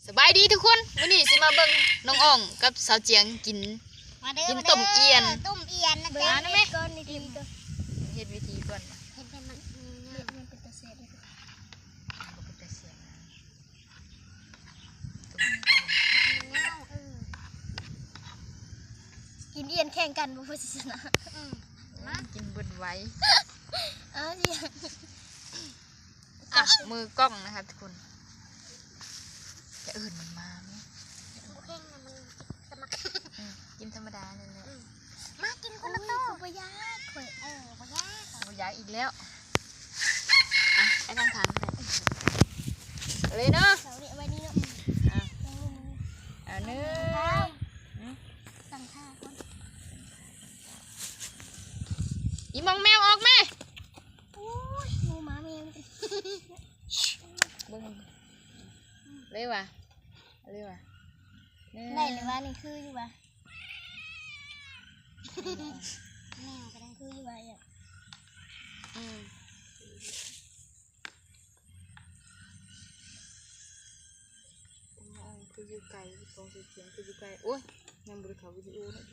ສະບາຍດີທຸກຄົນ ມື້ນີ້ຊິມາເບິ່ງນ້ອງອອງກັບສາວຈຽງກິນ ມາເດີ ກິນ ມາເດີ ຕົ້ມອ່ຽນ ຕົ້ມອ່ຽນນະ ເບິ່ງ ຈ້າ ມານຳແມ່ ເຮັດກ່ອນ ວິທີກ່ອນ ເຮັດວິທີກ່ອນ ເຮັດໃຫ້ມັນ ເຮັດໃຫ້ມັນເປັນຕາແຊບ ເຮັດໃຫ້ມັນເປັນຕາແຊບ ກິນອ່ຽນແຂ່ງກັນ ບໍ່ຜູ້ຊິຊະນະ ອືມ ມາ ກິນເບິດໄວ ເອົາ ຈັບມືກ້ອງນະຄະທຸກຄົນ ຈະເອີ້ນມັນມາແມ ບໍ່ແຂ່ງນະ ມັນສະໝັກ ອືມ ກິນທຳມະດານີ້ແຫຼະ ອືມ ມາກິນຄົນລະໂຕ ໂອ້ຍ ບໍ່ຢາກ ຂ້ອຍ ເອີ ບໍ່ຢາກ ບໍ່ຢາກອີກແລ້ວ ອ່ະ ໄປທາງທາງ ເອົາເລີຍເນາະ ເອົານີ້ ເອົາໄວ້ນີ້ເນາະ ອ່ະ ເອົາ ໜຶ່ງ ຕັ້ງທ່າກ່ອນ ອີ່ໝອງແມວອອກມາ ໂອ້ຍ ໝູໝາແມວ ເບິ່ງ ເລີຍວ່າ ເລີຍວ່າ ໄດ້ເລີຍວ່າ ນີ້ຄືຢູ່ວ່າ ແມວກໍໄດ້ຄືຢູ່ວ່າ ອືມ ຄືຢູ່ໄກ ຂອງສຽງຄືຢູ່ໄກ ໂອ້ຍ ຍັງບໍ່ໄດ້ເຂົ້າວິດີໂອເນາະ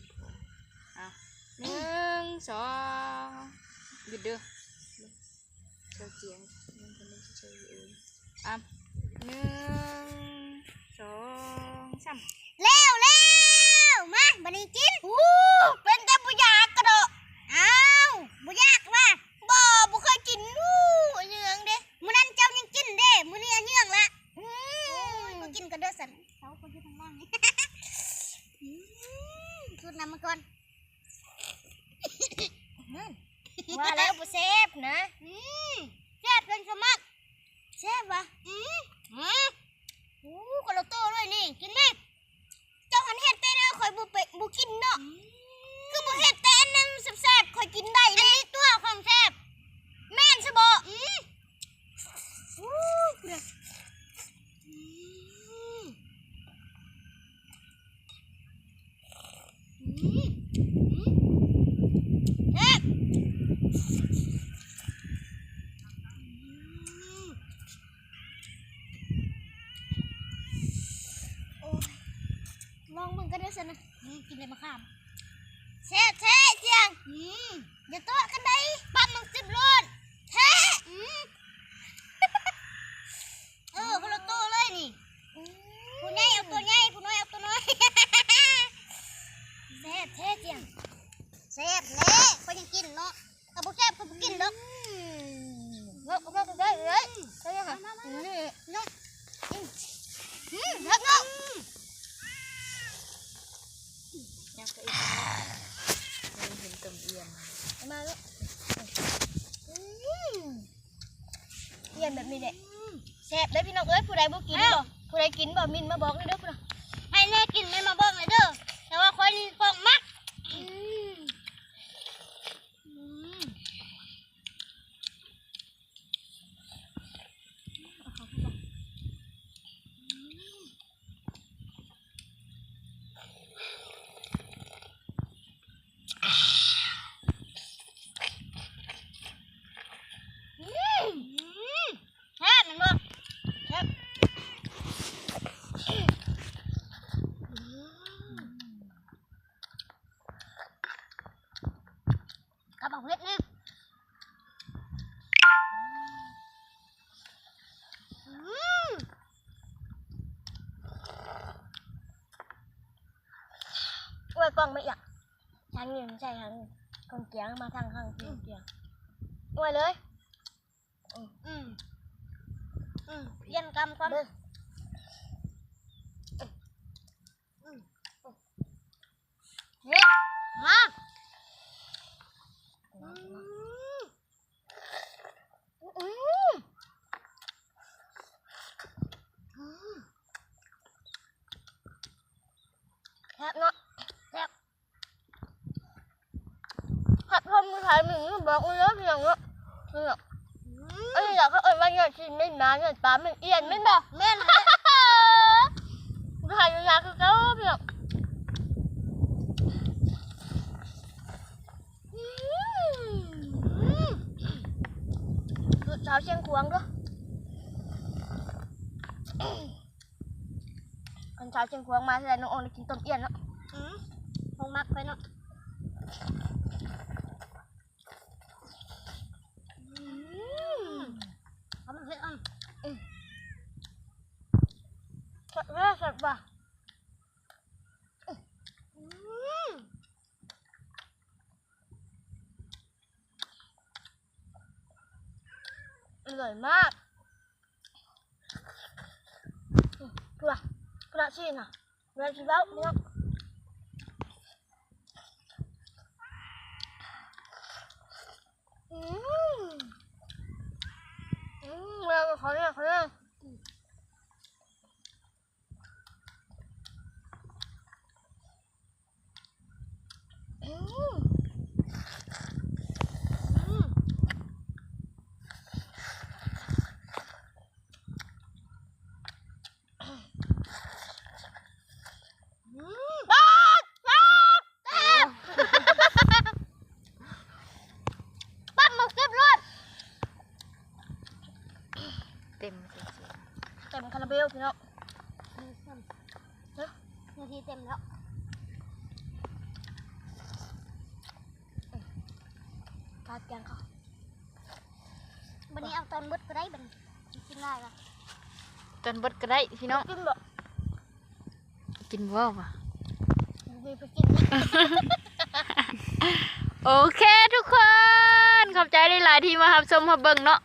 ເອົາ ໜຶ່ງ ສອງ ຢຸດເດີ ເຂົ້າສຽງ ຍັງບໍ່ໄດ້ເຂົ້າວິດີໂອ ອ່ະ ໜຶ່ງ ສອງ ສາມ ແລ້ວ ແລ້ວ ມາ ບັດນີ້ກິນ ອູ້ ເປັນແຕ່ບໍ່ຢາກກະເດາະ ອ້າວ ບໍ່ຢາກວ່າ ບໍ່ ບໍ່ເຄີຍກິນ ອູ້ ອາເຫຍື້ອງເດ້ ມື້ນັ້ນເຈົ້າຍັງກິນເດ້ ມື້ນີ້ອາເຫຍື້ອງລະ ອືມ ໂອ້ຍ ບໍ່ກິນກໍເດີຊັ້ນ ເຊົາກໍຢູ່ທາງຫຼັງ ອືມ ສູດນ້ຳມາກ່ອນ ນັ້ນ ວ່າແລ້ວບໍ່ແຊບນະ ອືມ ແຊບເກີນສະໝັກ ແຊບຫວາ ອືມ ອືມ ໂອ້ ຄົນລະໂຕເລີຍນີ້ ກິນແມ້ ເຈົ້າຫັ້ນເຮັດແຕ່ແນວຂ້ອຍບໍ່ເປະ ບໍ່ກິນເນາະ ອືມ ຄືບໍ່ເຮັດແຕ່ອັນນັ້ນແຊບໆ ຂ້ອຍກິນໄດ້ເດ້ ອັນນີ້ຕົວະຂອງແຊບ ແມ່ນຊະບໍ ອືມ ໂອ້ ອືມ ອືມ ອືມ ແຊບ ອືມ ໂອ້ຍ ລອງເບິ່ງກັນເດີຊັ້ນນະ ອືມ ກິນໃບມະຂາມ ແຊບແທ້ ຈຽງ ອືມ ຢ່າຕົວະກັນໄດ໋ ປັບມັກສິບໂລດ ແທ້ ອືມ ເອີ ຄົນລະໂຕເລີຍນີ້ ອືມ ຜູ້ໃຫຍ່ເອົາໂຕໃຫຍ່ ຜູ້ນ້ອຍເອົາໂຕນ້ອຍ ແຊບແທ້ຈຽງ ແຊບແຫຼະ ຂ້ອຍຍັງກິນເນາະ ຖ້າບໍ່ແຊບຂ້ອຍບໍ່ກິນດອກ ອືມ ເນາະ ເນາະ ໄດ້ ໄດ້ ໄດ້ ມາ ມາ ມາ ເນາະ ອືມ ອືມ ແຊບເນາະ ອືມ ຍັງໄປອີກ ຍັງເຫັນຕົ້ມອ່ຽນ ເອົາມາເນາະ ອືມ ອ່ຽນແບບນີ້ແຫຼະ ອືມ ແຊບເດ້ພີ່ນ້ອງເອີຍ ຜູ້ໃດບໍ່ກິນບໍ່ ຜູ້ໃດກິນບໍ່ ມິ່ນມາບອກແດ່ເດີ ຜູ້ໃດໃຜແນ່ກິນ ມິ່ນມາບອກແດ່ເດີ ແຕ່ວ່າຂ້ອຍນີ້ຂອງມັກ ອືມ ອືມ ເອົາເຂົ້າໄປ ອືມ ອືມ ແຊບແມ່ນບໍ່ ແຊບ ອືມ ກັບເອົາເຜັດແດ່ ອືມ ໂອ້ຍ ກ້ອງໄມ່ຢາກ ທາງນີ້ມັນໃຊ້ທາງນີ້ ກ້ອງກຽງມາທາງຂ້າງ ອືມ ກຽງ ໂອ້ຍເລີຍ ອືມ ອືມ ອືມ ປ່ຽນກຳກ່ອນ ເບິ່ງ ອືມ ເຮີ້ຍ ມາ ອືມ ອືມ ອືມ ແຊບເນາະ ແຊບ ພັດລົມມີໃຜມີ ບອກເດີພີ່ນ້ອງເນາະ ນີ້ ອືມ ອັນນີ້ລະເຂົາເອີ້ນວ່າຍອດຊີ້ນເມັນໝາ ຍອດປາເມັນອ່ຽນ ແມ່ນບໍ່? ແມ່ນແຫຼະ ບໍ່ໃຫ້ເວລາຄືເກົ່າພີ່ນ້ອງ ອືມ ສູດສາວຊຽງຂວາງເດີ້. ອັນເຊົ້າຈຽງຂວາງມາເທື່ອໃດ ນ້ອງອອງໄດ້ກິນຕົ້ມອ່ຽນເນາະ. ອືມ ຂອງມັກຂ້ອຍເນາະ. ອືມ ເອົາມັນເຜັດອ່ອນ. ອືມ ແຊບເດີ້ ແຊບວ່າ. ອືມ ອະລ່ອຍມາກ. ອືມ ພຸ້ນລະ ພຸ້ນລະຊີ້ນະ ບໍ່ໄດ້ຊິເວົ້າພີ່ນ້ອງ. ອືມ ອືມ ເບິ່ງ ຂໍເລີຍ ຂໍເລີຍ. ອືມ ອືມ ອືມ ປາດ ແຊບ ແຊບ ປັ້ນໝາກເກັບໂລດ. ເຕັມ ເຕັມຄາຣາເບວພີ່ນ້ອງ. ເນາະ ນາທີເຕັມແລ້ວ. ກາດແກງເຂົ້າ ບັດນີ້ເອົາຕອນເບິດກໍໄດ້ ບັດນີ້ກິນຫຼາຍລະ ຕອນເບິດກໍໄດ້ພີ່ນ້ອງ. ກິນບໍ່? ກິນບໍ່ວະ? ບໍ່ມີໄປກິນ. ໂອເຄທຸກຄົນ ຂອບໃຈຫຼາຍໆທີ່ມາຮັບຊົມຮັບເບິ່ງເນາະ.